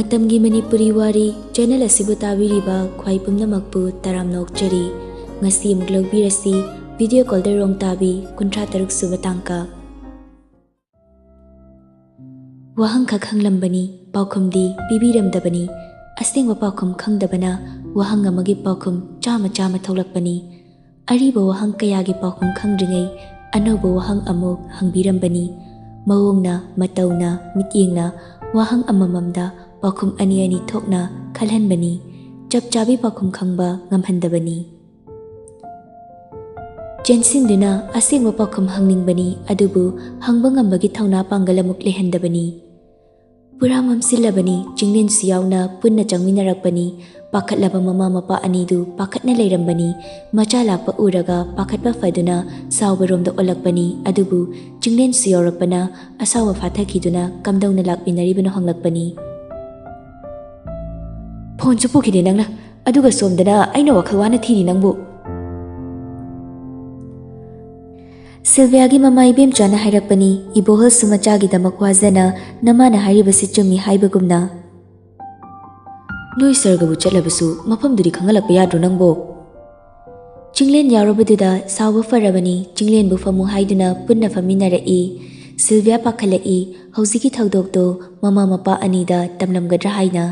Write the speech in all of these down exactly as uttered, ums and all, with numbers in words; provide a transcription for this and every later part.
ꯃꯇꯝꯒꯤ ꯃꯅꯤꯄꯨꯔꯤ ꯋꯥꯔꯤ ꯆꯦꯅꯦꯜ ꯑꯁꯤꯕꯨ ꯇꯥꯕꯤꯔꯤꯕ ꯈ꯭ꯋꯥꯏ ꯄꯨꯝꯅꯃꯛꯄꯨ ꯇꯔꯥꯝꯅ ꯑꯣꯛꯆꯔꯤ꯫ ꯉꯁꯤ ꯑꯃꯨꯛ ꯂꯧꯕꯤꯔꯁꯤ ꯚꯤꯗꯤꯑꯣ ꯀꯣꯜꯗꯔ ꯔꯣꯡꯇꯥꯕꯤ ꯀꯨꯟꯊ꯭ꯔꯥ ꯇꯔꯨꯛ ꯁꯨꯕ ꯇꯥꯡꯀꯛ꯫ ꯋꯥꯍꯪꯈꯛ ꯍꯪꯂꯝꯕꯅꯤ, ꯄꯥꯎꯈꯨꯝꯗꯤ ꯄꯤꯕꯤꯔꯝꯗꯕꯅꯤ꯫ ꯑꯁꯦꯡꯕ ꯄꯥꯎꯈꯨꯝ ꯈꯪꯗꯕꯅ ꯋꯥꯍꯪ ꯑꯃꯒꯤ ꯄꯥꯎꯈꯨꯝ ꯆꯥꯝꯃ ꯆꯥꯝꯃ ꯊꯣꯛꯂꯛꯄꯅꯤ꯫ ꯑꯔꯤꯕ ꯋꯥꯍꯪ ꯀꯌꯥꯒꯤ ꯄꯥꯎꯈꯨꯝ ꯈꯪꯗ꯭ꯔꯤꯉꯩ ꯑꯅꯧꯕ ꯋꯥꯍꯪ ꯑꯃꯨꯛ ꯍꯪꯕꯤꯔꯝꯕꯅꯤ꯫ ꯃꯑꯣꯡꯅ, ꯃꯇꯧꯅ, ꯃꯤꯠꯌꯦꯡꯅ ꯋꯥꯍꯪ ꯑꯃꯃꯝꯗ ꯄꯥꯎꯈꯨꯝ ꯑꯅꯤ ꯑꯅꯤ ꯊꯣꯛꯅ ꯈꯜꯍꯟꯕꯅꯤ꯫ ꯆꯞ ꯆꯥꯕꯤ ꯄꯥꯎꯈꯨꯝ ꯈꯪꯕ ꯉꯝꯍꯟꯗꯕꯅꯤ꯫ ꯆꯦꯟꯁꯤꯟꯗꯨꯅ ꯑꯁꯦꯡꯕ ꯄꯥꯎꯈꯨꯝ ꯍꯪꯅꯤꯡꯕꯅꯤ, ꯑꯗꯨꯕꯨ ꯍꯪꯕ ꯉꯝꯕꯒꯤ ꯊꯧꯅꯥ ꯄꯥꯡꯒꯜ ꯑꯃꯨꯛ ꯂꯩꯍꯟꯗꯕꯅꯤ꯫ ꯄꯨꯔꯥ ꯃꯝꯁꯤꯜꯂꯕꯅꯤ꯫ ꯆꯤꯡꯂꯦꯟꯁꯨ ꯌꯥꯎꯅ ꯄꯨꯟꯅ ꯆꯪꯃꯤꯟꯅꯔꯛꯄꯅꯤ꯫ ꯄꯥꯈꯠꯂꯕ ꯃꯃꯥ ꯃꯄꯥ ꯑꯅꯤꯗꯨ ꯄꯥꯈꯠꯅ ꯂꯩꯔꯝꯕꯅꯤ꯫ ꯃꯆꯥ ꯂꯥꯛꯄ ꯎꯔꯒ ꯄꯥꯈꯠꯄ ꯐꯗꯨꯅ ꯁꯥꯎꯕꯔꯣꯝꯗ ꯑꯣꯜꯂꯛꯄꯅꯤ꯫ ꯑꯗꯨꯕꯨ ꯆꯤꯡꯂꯦꯟꯁꯨ ꯌꯧꯔꯛꯄꯅ ꯑꯁꯥꯎꯕ ꯐꯥꯊꯈꯤꯗꯨꯅ ꯀꯝꯗꯧꯅ ꯂꯥꯛꯃꯤꯟꯅꯔꯤꯕꯅꯣ ꯍꯪꯂꯛꯄꯅꯤ꯫ "ꯐꯣꯟꯁꯨ ꯄꯨꯈꯤꯗꯦ ꯅꯪꯅ, ꯑꯗꯨꯒ ꯁꯣꯝꯗꯅ ꯑꯩꯅ ꯋꯥꯈꯜ ꯋꯥꯅ ꯊꯤꯔꯤ ꯅꯪꯕꯨ꯫" ꯁꯤꯜꯚꯤꯌꯥꯒꯤ ꯃꯃꯥ ꯏꯕꯦꯝꯆꯥꯅ ꯍꯥꯏꯔꯛꯄꯅꯤ, "ꯏꯕꯣꯍꯜꯁꯨ ꯃꯆꯥꯒꯤꯗꯃꯛ ꯋꯥꯖꯅ ꯅꯃꯥꯅ ꯍꯥꯏꯔꯤꯕꯁꯤ ꯆꯨꯝꯃꯤ ꯍꯥꯏꯕꯒꯨꯝꯅ꯫" "ꯅꯣꯏ ꯁꯔꯒꯕꯨ ꯆꯠꯂꯕꯁꯨ ꯃꯐꯝꯗꯨꯗꯤ ꯈꯪꯍꯜꯂꯛꯄ ꯌꯥꯗ꯭ꯔꯣ ꯅꯪꯕꯣ?" ꯆꯤꯡꯂꯦꯟ ꯌꯥꯎꯔꯕꯗꯨꯗ ꯁꯥꯎꯕ ꯐꯔꯕꯅꯤ꯫ ꯆꯤꯡꯂꯦꯟꯕꯨ ꯐꯝꯃꯨ ꯍꯥꯏꯗꯨꯅ ꯄꯨꯟꯅ ꯐꯝꯃꯤꯟꯅꯔꯛꯏ꯫ ꯁꯤꯜꯚꯤꯌꯥ ꯄꯥꯈꯠꯂꯛꯏ꯫ ꯍꯧꯖꯤꯛꯀꯤ ꯊꯧꯗꯣꯛꯇꯣ ꯃꯃꯥ ꯃꯄꯥ ꯑꯅꯤꯗ ꯇꯝꯂꯝꯒꯗ꯭ꯔꯥ ꯍꯥꯏꯅ꯫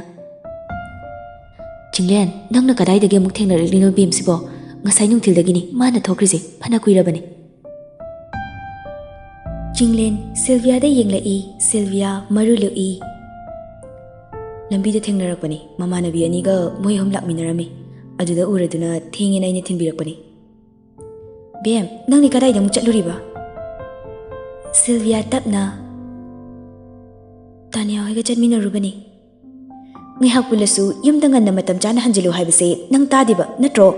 "ꯆꯤꯡꯂꯦꯟ, ꯅꯪꯅ ꯀꯗꯥꯏꯗꯒꯤ ꯑꯃꯨꯛ ꯊꯦꯡꯅꯔꯛꯂꯤꯅꯣ ꯏꯕꯦꯝꯁꯤꯕꯣ? ꯉꯁꯥꯏ ꯅꯨꯡꯊꯤꯜꯗꯒꯤꯅꯤ ꯃꯥꯅ ꯊꯣꯛꯈ꯭ꯔꯤꯁꯦ, ꯐꯅ ꯀꯨꯏꯔꯕꯅꯤ꯫" ꯆꯤꯡꯂꯦꯟ ꯁꯤꯜꯚꯤꯌꯥꯗ ꯌꯦꯡꯂꯛꯏ꯫ ꯁꯤꯜꯚꯤꯌꯥ ꯃꯔꯨ ꯂꯨꯛꯏ꯫ "ꯂꯝꯕꯤꯗ ꯊꯦꯡꯅꯔꯛꯄꯅꯤ꯫ ꯃꯃꯥꯟꯅꯕꯤ ꯑꯅꯤꯒ ꯃꯣꯏ ꯑꯍꯨꯝ ꯂꯥꯛꯃꯤꯟꯅꯔꯝꯃꯤ꯫ ꯑꯗꯨꯗ ꯎꯔꯗꯨꯅ ꯊꯦꯡꯉꯦꯅ ꯑꯩꯅ ꯊꯤꯟꯕꯤꯔꯛꯄꯅꯤ꯫" "ꯕꯦꯝ, ꯅꯪꯗꯤ ꯀꯗꯥꯏꯗ ꯑꯃꯨꯛ ꯆꯠꯂꯨꯔꯤꯕ?" ꯁꯤꯜꯚꯤꯌꯥ ꯇꯞꯅ, "ꯇꯥꯅꯤꯌꯥ ꯍꯣꯏꯒ ꯆꯠꯃꯤꯟꯅꯔꯨꯕꯅꯤ꯫" "ꯉꯥꯏꯍꯥꯛ ꯄꯨꯜꯂꯁꯨ ꯌꯨꯝꯗ ꯉꯟꯅ ꯃꯇꯝ ꯆꯥꯅ ꯍꯟꯖꯤꯜꯂꯨ ꯍꯥꯏꯕꯁꯦ ꯅꯪ ꯇꯥꯗꯦꯕ ꯅꯠꯇ꯭ꯔꯣ?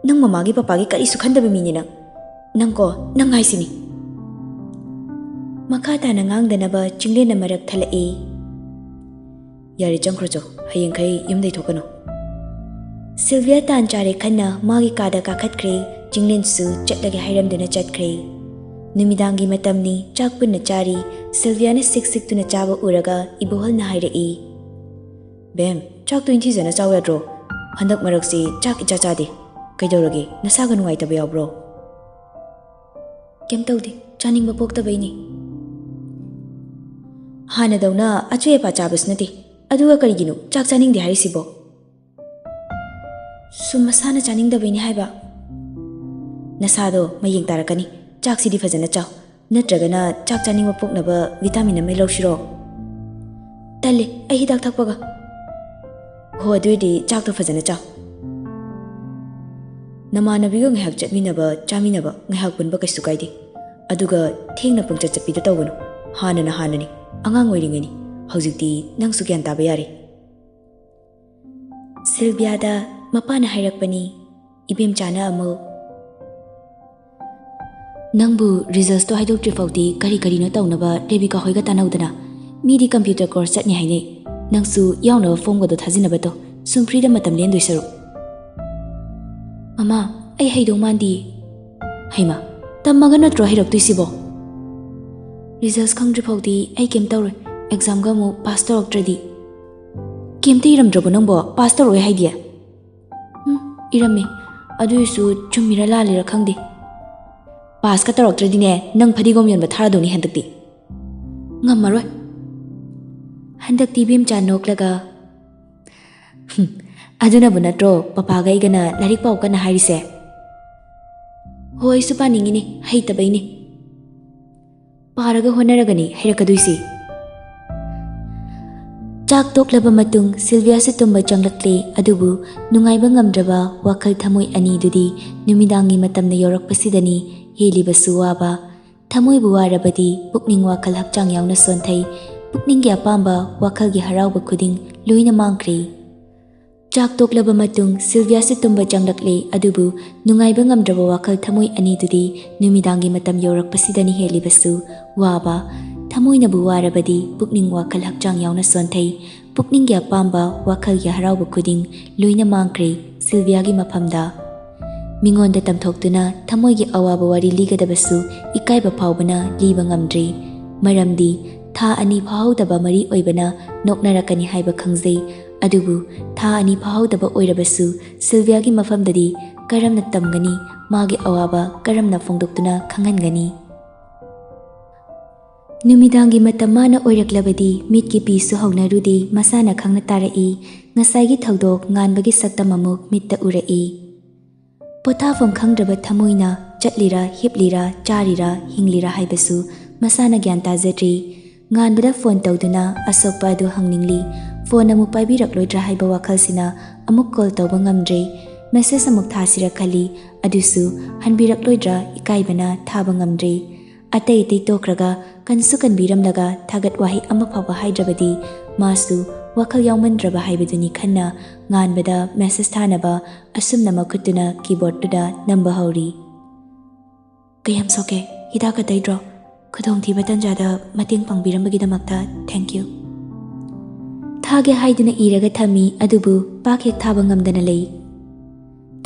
ꯅꯪ ꯃꯃꯥꯒꯤ ꯄꯄꯥꯒꯤ ꯀꯔꯤꯁꯨ ꯈꯟꯗꯕ ꯃꯤꯅꯤ ꯅꯪ꯫ ꯅꯪꯀꯣ, ꯅꯪ ꯍꯥꯏꯁꯤꯅꯤ꯫" ꯃꯈꯥ ꯇꯥꯅ ꯉꯥꯡꯗꯅꯕ ꯆꯤꯡꯂꯦꯟꯅ ꯃꯔꯛ ꯊꯠꯂꯛꯏ꯫ "ꯌꯥꯔꯦ, ꯆꯪꯈ꯭ꯔꯣ ꯆꯣ, ꯍꯌꯦꯡꯈꯩ ꯌꯨꯝꯗꯩ ꯊꯣꯛꯀꯅꯨ꯫" ꯁꯤꯜꯚꯤꯌꯥ ꯇꯥꯟ ꯆꯥꯔꯦ ꯈꯟꯅ ꯃꯥꯒꯤ ꯀꯥꯗ ꯀꯥꯈꯠꯈ꯭ꯔꯦ꯫ ꯆꯤꯡꯂꯦꯟꯁꯨ ꯆꯠꯂꯒꯦ ꯍꯥꯏꯔꯝꯗꯨꯅ ꯆꯠꯈ꯭ꯔꯦ꯫ ꯅꯨꯃꯤꯗꯥꯡꯒꯤ ꯃꯇꯝꯅꯤ, ꯆꯥꯛ ꯄꯨꯟꯅ ꯆꯥꯔꯤ꯫ ꯁꯤꯜꯚꯤꯌꯥꯅ ꯁꯤꯛ ꯁꯤꯛꯇꯨꯅ ꯆꯥꯕ ꯎꯔꯒ ꯏꯕꯣꯍꯜꯅ ꯍꯥꯏꯔꯛꯏ, ꯕꯦꯝ, ꯆꯥꯛꯇꯣ ꯏꯟꯊꯤꯖꯅ ꯆꯥꯎ ꯌꯥꯗ꯭ꯔꯣ? ꯍꯟꯗꯛ ꯃꯔꯛꯁꯤ ꯆꯥꯛ ꯏꯆꯥ ꯆꯥꯗꯦ꯫ ꯀꯩꯗꯧꯔꯒꯦ? ꯅꯁꯥꯒ ꯅꯨꯡꯉꯥꯏꯇꯕ ꯌꯥꯎꯕ꯭ꯔꯣ? ꯀꯩꯝ ꯇꯧꯗꯦ, ꯆꯥꯅꯤꯡꯕ ꯄꯣꯛꯇꯕꯩꯅꯦ꯫ ꯍꯥꯟꯅꯗꯧꯅ ꯑꯆꯣꯏ ꯑꯄꯥ ꯆꯥꯕꯁꯨ ꯅꯠꯇꯦ, ꯑꯗꯨꯒ ꯀꯔꯤꯒꯤꯅꯣ ꯆꯥꯛ ꯆꯥꯅꯤꯡꯗꯦ ꯍꯥꯏꯔꯤꯁꯤꯕꯣ? ꯁꯨꯝ ꯃꯁꯥꯅ ꯆꯥꯅꯤꯡꯗꯕꯩꯅꯦ ꯍꯥꯏꯕ꯫ ꯅꯁꯥꯗꯣ ꯃꯌꯦꯡ ꯇꯥꯔꯛꯀꯅꯤ, ꯆꯥꯛꯁꯤꯗꯤ ꯐꯖꯅ ꯆꯥꯎ, ꯅꯠꯇ꯭ꯔꯒꯅ ꯆꯥꯛ ꯆꯥꯅꯤꯡꯕ ꯄꯣꯛꯅꯕ ꯚꯤꯇꯥꯃꯤꯟ ꯑꯃ ꯂꯧꯁꯤꯔꯣ? ꯇꯜꯂꯦ, ꯑꯩ ꯍꯤꯗꯥꯛ ꯊꯛꯄꯒ꯫ ꯍꯣ, ꯑꯗꯨ ꯑꯣꯏꯔꯗꯤ ꯆꯥꯛꯇꯣ ꯐꯖꯅ ꯆꯥꯎ꯫ ꯅꯃꯥꯟꯅꯕꯤꯒ ꯉꯥꯏꯍꯥꯛ ꯆꯠꯃꯤꯟꯅꯕ, ꯆꯥꯃꯤꯟꯅꯕ, ꯉꯥꯏꯍꯥꯛ ꯄꯨꯟꯕ ꯀꯩꯁꯨ ꯀꯥꯏꯗꯦ꯫ ꯑꯗꯨꯒ ꯊꯦꯡꯅ ꯄꯪꯆꯠ ꯆꯠꯄꯤꯗꯣ ꯇꯧꯒꯅꯨ꯫ ꯍꯥꯟꯅꯅ ꯍꯥꯟꯅꯅꯤ, ꯑꯉꯥꯡ ꯑꯣꯏꯔꯤꯉꯩꯅꯤ꯫ ꯍꯧꯖꯤꯛꯇꯤ ꯅꯪꯁꯨ ꯒ꯭ꯌꯥꯟ ꯇꯥꯕ ꯌꯥꯔꯦ꯫ ꯁꯤꯜꯚꯤꯌꯥꯗ ꯃꯄꯥꯅ ꯍꯥꯏꯔꯛꯄꯅꯤ, ꯏꯕꯦꯝꯆꯥꯅ ꯑꯃꯨꯛ, "ꯅꯪꯕꯨ ꯔꯤꯖꯜꯁꯇꯣ ꯍꯥꯏꯗꯣꯛꯇ꯭ꯔꯤ ꯐꯥꯎꯗꯤ ꯀꯔꯤ ꯀꯔꯤꯅꯣ ꯇꯧꯅꯕ ꯔꯦꯕꯤꯀꯥ ꯍꯣꯏꯒ ꯇꯥꯟꯅꯧꯗꯅ꯫ ꯃꯤꯗꯤ ꯀꯝꯄ꯭ꯌꯨꯇꯔ ꯀꯣꯔꯁ ꯆꯠꯅꯤ ꯍꯥꯏꯅꯩ, ꯅꯪꯁꯨ ꯌꯥꯎꯅꯕ ꯐꯣꯝꯒꯗꯣ ꯊꯥꯖꯤꯟꯅꯕ ꯇꯧ, ꯁꯨꯝ ꯐ꯭ꯔꯤꯗ ꯃꯇꯝ ꯂꯦꯟꯗꯣꯏ ꯁꯔꯨꯛ꯫" "ꯃꯃꯥ, ꯑꯩ ꯍꯩꯗꯧ ꯃꯥꯟꯗꯤꯌꯦ꯫" "ꯍꯩꯃꯥ, ꯇꯝꯃꯒ ꯅꯠꯇ꯭ꯔꯣ ꯍꯩꯔꯛꯇꯣꯏꯁꯤꯕꯣ? ꯔꯤꯖꯜꯁ ꯈꯪꯗ꯭ꯔꯤ ꯐꯥꯎꯗꯤ ꯑꯩ ꯀꯩꯝ ꯇꯧꯔꯣꯏ, ꯑꯦꯛꯖꯥꯝꯒ ꯑꯃꯨꯛ ꯄꯥꯁ ꯇꯧꯔꯛꯇ꯭ꯔꯗꯤ꯫" "ꯀꯩꯝꯇ ꯏꯔꯝꯗ꯭ꯔꯕꯣ ꯅꯪꯕꯣ, ꯄꯥꯁ ꯇꯧꯔꯛꯑꯣꯏ ꯍꯥꯏꯗꯤ?" "ꯎꯝ, ꯏꯔꯝꯃꯦ, ꯑꯗꯨꯏꯁꯨ ꯆꯨꯝꯃꯤꯔ ꯂꯥꯜꯂꯤꯔ ꯈꯪꯗꯦ꯫" "ꯄꯥꯁꯀ ꯇꯧꯔꯛꯇ꯭ꯔꯗꯤꯅꯦ, ꯅꯪ ꯐꯗꯤꯒꯣꯝ ꯌꯣꯟꯕ ꯊꯥꯔꯗꯧꯅꯤ ꯍꯟꯗꯛꯇꯤ꯫" "ꯉꯝꯃꯔꯣꯏ꯫" ꯍꯟꯗꯛꯇꯤ ꯏꯕꯦꯝꯆꯥ ꯅꯣꯛꯂꯒ, "ꯍꯨꯝ, ꯑꯗꯨꯅꯕꯨ ꯅꯠꯇ꯭ꯔꯣ ꯄꯄꯥꯒ ꯑꯩꯒꯅ ꯂꯥꯏꯔꯤꯛ ꯄꯥꯎ ꯀꯟꯅ ꯍꯥꯏꯔꯤꯁꯦ?" "ꯍꯣꯏ, ꯑꯩꯁꯨ ꯄꯥꯅꯤꯡꯉꯤꯅꯦ, ꯍꯩꯇꯕꯩꯅꯦ꯫" "ꯄꯥꯔꯒ ꯍꯣꯠꯅꯔꯒꯅꯤ ꯍꯩꯔꯛꯀꯗꯣꯏꯁꯤ꯫" ꯆꯥꯛ ꯇꯣꯛꯂꯕ ꯃꯇꯨꯡ ꯁꯤꯜꯚꯤꯌꯥꯁꯨ ꯇꯨꯝꯕ ꯆꯪꯂꯛꯂꯦ, ꯑꯗꯨꯕꯨ ꯅꯨꯡꯉꯥꯏꯕ ꯉꯝꯗ꯭ꯔꯕ ꯋꯥꯈꯜ ꯊꯃꯣꯏ ꯑꯅꯤꯗꯨꯗꯤ ꯅꯨꯃꯤꯗꯥꯡꯒꯤ ꯃꯇꯝꯅ ꯌꯧꯔꯛꯄꯁꯤꯗꯅꯤ ꯍꯦꯜꯂꯤꯕꯁꯨ ꯋꯥꯕ꯫ ꯊꯃꯣꯏꯕꯨ ꯋꯥꯔꯕꯗꯤ ꯄꯨꯛꯅꯤꯡ ꯋꯥꯈꯜ ꯍꯛꯆꯥꯡ ꯌꯥꯎꯅ ꯁꯣꯟꯊꯩ꯫ ꯄꯨꯛꯅꯤꯡꯒꯤ ꯑꯄꯥꯝꯕ ꯋꯥꯈꯜꯒꯤ ꯍꯔꯥꯎꯕ ꯈꯨꯗꯤꯡ ꯂꯣꯏꯅ ꯃꯥꯡꯈ꯭ꯔꯦ꯫ ꯆꯥꯛ ꯇꯣꯛꯂꯕ ꯃꯇꯨꯡ ꯁꯤꯜꯚꯤꯌꯥꯁꯨ ꯇꯨꯝꯕ ꯆꯪꯂꯛꯂꯦ, ꯑꯗꯨꯕꯨ ꯅꯨꯡꯉꯥꯏꯕ ꯉꯝꯗ꯭ꯔꯕ ꯋꯥꯈꯜ ꯊꯃꯣꯏ ꯑꯅꯤꯗꯨꯗꯤ ꯅꯨꯃꯤꯗꯥꯡꯒꯤ ꯃꯇꯝ ꯌꯧꯔꯛꯄꯁꯤꯗꯅꯤ ꯍꯦꯜꯂꯤꯕꯁꯨ ꯋꯥꯕ꯫ ꯊꯃꯣꯏꯅꯕꯨ ꯋꯥꯔꯕꯗꯤ ꯄꯨꯛꯅꯤꯡ ꯋꯥꯈꯜ ꯍꯛꯆꯥꯡ ꯌꯥꯎꯅ ꯁꯣꯟꯊꯩ꯫ ꯄꯨꯛꯅꯤꯡꯒꯤ ꯑꯄꯥꯝꯕ ꯋꯥꯈꯜꯒꯤ ꯍꯔꯥꯎꯕ ꯈꯨꯗꯤꯡ ꯂꯣꯏꯅ ꯃꯥꯡꯈ꯭ꯔꯦ ꯁꯤꯜꯚꯤꯌꯥꯒꯤ ꯃꯐꯝꯗ꯫ ꯃꯤꯉꯣꯟꯗ ꯇꯝꯊꯣꯛꯇꯨꯅ ꯊꯃꯣꯏꯒꯤ ꯑꯋꯥꯕ ꯋꯥꯔꯤ ꯂꯤꯒꯗꯕꯁꯨ ꯏꯀꯥꯏꯕ ꯐꯥꯎꯕꯅ ꯂꯤꯕ ꯉꯝꯗ꯭ꯔꯦ꯫ ꯃꯔꯝꯗꯤ ꯊꯥ ꯑꯅꯤ ꯐꯥꯍꯧꯗꯕ ꯃꯔꯤ ꯑꯣꯏꯕꯅ ꯅꯣꯛꯅꯔꯛꯀꯅꯤ ꯍꯥꯏꯕ ꯈꯪꯖꯩ꯫ ꯑꯗꯨꯕꯨ ꯊꯥ ꯑꯅꯤ ꯐꯥꯍꯧꯗꯕ ꯑꯣꯏꯔꯕꯁꯨ ꯁꯤꯜꯚꯤꯌꯥꯒꯤ ꯃꯐꯝꯗꯗꯤ ꯀꯔꯝꯅ ꯇꯝꯒꯅꯤ? ꯃꯥꯒꯤ ꯑꯋꯥꯕ ꯀꯔꯝꯅ ꯐꯣꯡꯗꯣꯛꯇꯨꯅ ꯈꯪꯍꯟꯒꯅꯤ? ꯅꯨꯃꯤꯗꯥꯡꯒꯤ ꯃꯇꯝ ꯃꯥꯅ ꯑꯣꯏꯔꯛꯂꯕꯗꯤ ꯃꯤꯠꯀꯤ ꯄꯤꯁꯨ ꯍꯧꯅꯔꯨꯗꯦ, ꯃꯁꯥꯅ ꯈꯪꯅ ꯇꯥꯔꯛꯏ꯫ ꯉꯁꯥꯏꯒꯤ ꯊꯧꯗꯣꯛ ꯉꯥꯟꯕꯒꯤ ꯁꯛꯇꯝ ꯑꯃꯨꯛ ꯃꯤꯠꯇ ꯎꯔꯛꯏ꯫ ꯄꯣꯊꯥꯐꯝ ꯈꯪꯗ꯭ꯔꯕ ꯊꯃꯣꯏꯅ ꯆꯠꯂꯤꯔꯥ, ꯍꯤꯞꯂꯤꯔꯥ, ꯆꯥꯔꯤꯔꯥ, ꯍꯤꯡꯂꯤꯔꯥ ꯍꯥꯏꯕꯁꯨ ꯃꯁꯥꯅ ꯒ꯭ꯌꯥꯟ ꯇꯥꯖꯗ꯭ꯔꯤ꯫ ꯉꯥꯟꯕꯗ ꯐꯣꯟ ꯇꯧꯗꯨꯅ ꯑꯁꯣꯛꯄ ꯑꯗꯨ ꯍꯪꯅꯤꯡꯂꯤ꯫ ꯐꯣꯟ ꯑꯃꯨꯛ ꯄꯥꯏꯕꯤꯔꯛꯂꯣꯏꯗ꯭ꯔꯥ ꯍꯥꯏꯕ ꯋꯥꯈꯜꯁꯤꯅ ꯑꯃꯨꯛ ꯀꯣꯜ ꯇꯧꯕ ꯉꯝꯗ꯭ꯔꯦ꯫ ꯃꯦꯁꯦꯖ ꯑꯃꯨꯛ ꯊꯥꯁꯤꯔ ꯈꯜꯂꯤ, ꯑꯗꯨꯁꯨ ꯍꯟꯕꯤꯔꯛꯂꯣꯏꯗ꯭ꯔꯥ ꯏꯀꯥꯏꯕꯅ ꯊꯥꯕ ꯉꯝꯗ꯭ꯔꯦ꯫ ꯑꯇꯩ ꯑꯇꯩ ꯇꯣꯛꯈ꯭ꯔꯒ ꯀꯟꯁꯨ ꯀꯟꯕꯤꯔꯝꯂꯒ ꯊꯥꯒꯠ ꯋꯥꯍꯩ ꯑꯃ ꯐꯥꯎꯕ ꯍꯥꯏꯗ꯭ꯔꯕꯗꯤ ꯃꯥꯁꯨ ꯋꯥꯈꯜ ꯌꯥꯎꯃꯟꯗ꯭ꯔꯕ ꯍꯥꯏꯕꯗꯨꯅꯤ ꯈꯟꯅ ꯉꯥꯟꯕꯗ ꯃꯦꯁꯦꯖ ꯊꯥꯅꯕ ꯑꯁꯨꯝꯅ ꯃꯈꯨꯠꯇꯨꯅ ꯀꯤꯕꯣꯔꯗꯇꯨꯗ ꯅꯝꯕ ꯍꯧꯔꯤ꯫ "ꯀꯌꯥꯝ ꯁꯣꯛꯀꯦ? ꯍꯤꯗꯥꯛꯀ ꯇꯩꯗ꯭ꯔꯣ? ꯈꯨꯗꯣꯡꯊꯤꯕ ꯇꯟꯖꯥꯗ ꯃꯇꯦꯡ ꯄꯥꯡꯕꯤꯔꯝꯕꯒꯤꯗꯃꯛꯇ thank you." ꯊꯥꯒꯦ ꯍꯥꯏꯗꯨꯅ ꯏꯔꯒ ꯊꯝꯃꯤ, ꯑꯗꯨꯕꯨ ꯄꯥꯛ ꯍꯦꯛ ꯊꯥꯕ ꯉꯝꯗꯅ ꯂꯩ꯫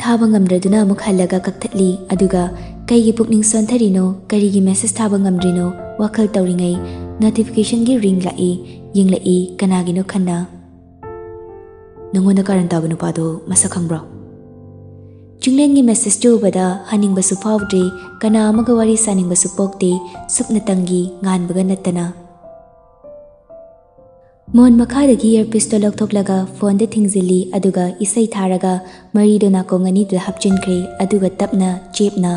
ꯊꯥꯕ ꯉꯝꯗ꯭ꯔꯗꯨꯅ ꯑꯃꯨꯛ ꯍꯜꯂꯒ ꯀꯛꯊꯠꯂꯤ, ꯑꯗꯨꯒ ꯀꯩꯒꯤ ꯄꯨꯛꯅꯤꯡ ꯁꯣꯟꯊꯔꯤꯅꯣ, ꯀꯔꯤꯒꯤ ꯃꯦꯁꯦꯖ ꯊꯥꯕ ꯉꯝꯗ꯭ꯔꯤꯅꯣ ꯋꯥꯈꯜ ꯇꯧꯔꯤꯉꯩ ꯅꯣꯇꯤꯐꯤꯀꯦꯁꯟꯒꯤ ꯔꯤꯡ ꯂꯥꯛꯏ꯫ ꯌꯦꯡꯂꯛꯏ, ꯀꯅꯥꯒꯤꯅꯣ ꯈꯟꯅ꯫ "ꯅꯉꯣꯟꯗ ꯀꯥꯔꯟ ꯇꯥꯕ ꯅꯨꯄꯥꯗꯣ ꯃꯁꯛ ꯈꯪꯕ꯭ꯔꯣ?" ꯆꯤꯡꯂꯦꯟꯒꯤ ꯃꯦꯁꯦꯖꯇꯨ ꯎꯕꯗ ꯍꯟꯅꯤꯡꯕꯁꯨ ꯐꯥꯎꯗ꯭ꯔꯤ, ꯀꯅꯥ ꯑꯃꯒ ꯋꯥꯔꯤ ꯁꯥꯅꯤꯡꯕꯁꯨ ꯄꯣꯛꯇꯦ, ꯁꯨꯞꯅꯇꯪꯒꯤ ꯉꯥꯟꯕꯒ ꯅꯠꯇꯅ꯫ ꯃꯣꯟ ꯃꯈꯥꯗꯒꯤ ꯏꯌꯔꯄꯤꯁꯇꯣ ꯂꯧꯊꯣꯛꯂꯒ ꯐꯣꯟꯗ ꯊꯤꯡꯖꯤꯜꯂꯤ, ꯑꯗꯨꯒ ꯏꯁꯩ ꯊꯥꯔꯒ ꯃꯔꯤꯗꯣ ꯅꯥꯀꯣꯡ ꯑꯅꯤꯗꯨꯗ ꯍꯥꯞꯆꯤꯟꯈ꯭ꯔꯦ, ꯑꯗꯨꯒ ꯇꯞꯅ ꯆꯦꯞꯅ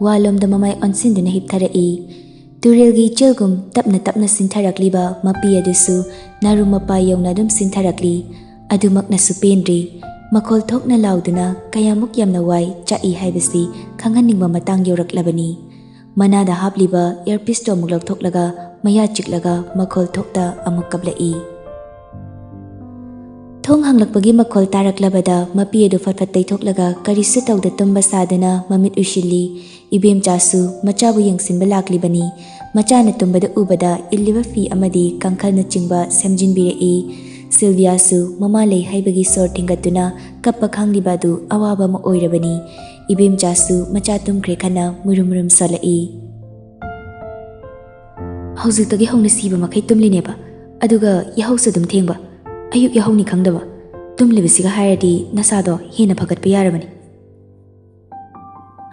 ꯋꯥꯜꯂꯣꯝꯗ ꯃꯃꯥꯏ ꯑꯣꯟꯁꯤꯟꯗꯨꯅ ꯍꯤꯞꯊꯔꯛꯏ꯫ ꯇꯨꯔꯦꯜꯒꯤ ꯏꯆꯦꯜꯒꯨꯝ ꯇꯞꯅ ꯇꯞꯅ ꯆꯤꯟꯊꯔꯛꯂꯤꯕ ꯃꯄꯤ ꯑꯗꯨꯁꯨ ꯅꯥꯔꯨ ꯃꯄꯥ ꯌꯧꯅ ꯑꯗꯨꯝ ꯆꯤꯟꯊꯔꯛꯂꯤ꯫ ꯑꯗꯨꯃꯛꯅꯁꯨ ꯄꯦꯟꯗ꯭ꯔꯤ꯫ ꯃꯈꯣꯜ ꯊꯣꯛꯅ ꯂꯥꯎꯗꯨꯅ ꯀꯌꯥꯃꯨꯛ ꯌꯥꯝꯅ ꯋꯥꯏ ꯆꯥꯛꯏ ꯍꯥꯏꯕꯁꯤ ꯈꯪꯍꯟꯅꯤꯡꯕ ꯃꯇꯥꯡ ꯌꯧꯔꯛꯂꯕꯅꯤ꯫ ꯃꯅꯥꯗ ꯍꯥꯞꯂꯤꯕ ꯏꯌꯔꯄꯤꯁꯇꯣ ꯑꯃꯨꯛ ꯂꯧꯊꯣꯛꯂꯒ ꯃꯌꯥ ꯆꯤꯛꯂꯒ ꯃꯈꯣꯜ ꯊꯣꯛꯇ ꯑꯃꯨꯛ ꯀꯞꯂꯛꯏ꯫ ꯊꯣꯡ ꯍꯥꯡꯂꯛꯄꯒꯤ ꯃꯈꯣꯜ ꯇꯥꯔꯛꯂꯕꯗ ꯃꯄꯤ ꯑꯗꯨ ꯐꯠ ꯐꯠ ꯇꯩꯊꯣꯛꯂꯒ ꯀꯔꯤꯁꯨ ꯇꯧꯗ ꯇꯨꯝꯕ ꯁꯥꯗꯨꯅ ꯃꯃꯤꯠ ꯎꯏꯁꯤꯜꯂꯤ꯫ ꯏꯕꯦꯝꯆꯥꯁꯨ ꯃꯆꯥꯕꯨ ꯌꯦꯡꯁꯤꯟꯕ ꯂꯥꯛꯂꯤꯕꯅꯤ꯫ ꯃꯆꯥꯅ ꯇꯨꯝꯕꯗ ꯎꯕꯗ ꯏꯜꯂꯤꯕ ꯐꯤ ꯑꯃꯗꯤ ꯀꯥꯡꯈꯜꯅꯆꯤꯡꯕ ꯁꯦꯝꯖꯤꯟꯕꯤꯔꯛꯏ꯫ ꯁꯤꯜꯚꯤꯌꯥꯁꯨ ꯃꯃꯥ ꯂꯩ ꯍꯥꯏꯕꯒꯤ ꯁꯣꯔ ꯊꯤꯡꯒꯠꯇꯨꯅ ꯀꯞꯄ ꯈꯥꯡꯂꯤꯕ ꯑꯗꯨ ꯑꯋꯥꯕ ꯑꯃ ꯑꯣꯏꯔꯕꯅꯤ꯫ ꯏꯕꯦꯝꯆꯥꯁꯨ ꯃꯆꯥ ꯇꯨꯝꯈ꯭ꯔꯦ ꯈꯟꯅ ꯃꯨꯔꯨꯝ ꯃꯨꯔꯨꯝ ꯁꯣꯜꯂꯛꯏ꯫ "ꯍꯧꯖꯤꯛꯇꯒꯤ ꯍꯧꯅ ꯁꯤꯕ ꯃꯈꯩ ꯇꯨꯝꯂꯤꯅꯦꯕ, ꯑꯗꯨꯒ ꯌꯥꯍꯧꯁꯨ ꯑꯗꯨꯝ ꯊꯦꯡꯕ, ꯑꯌꯨꯛ ꯌꯥꯍꯧꯅꯤ ꯈꯪꯗꯕ꯫ ꯇꯨꯝꯂꯤꯕꯁꯤꯒ ꯍꯥꯏꯔꯗꯤ ꯅꯁꯥꯗꯣ ꯍꯦꯟꯅ ꯐꯒꯠꯄ ꯌꯥꯔꯕꯅꯤ"꯫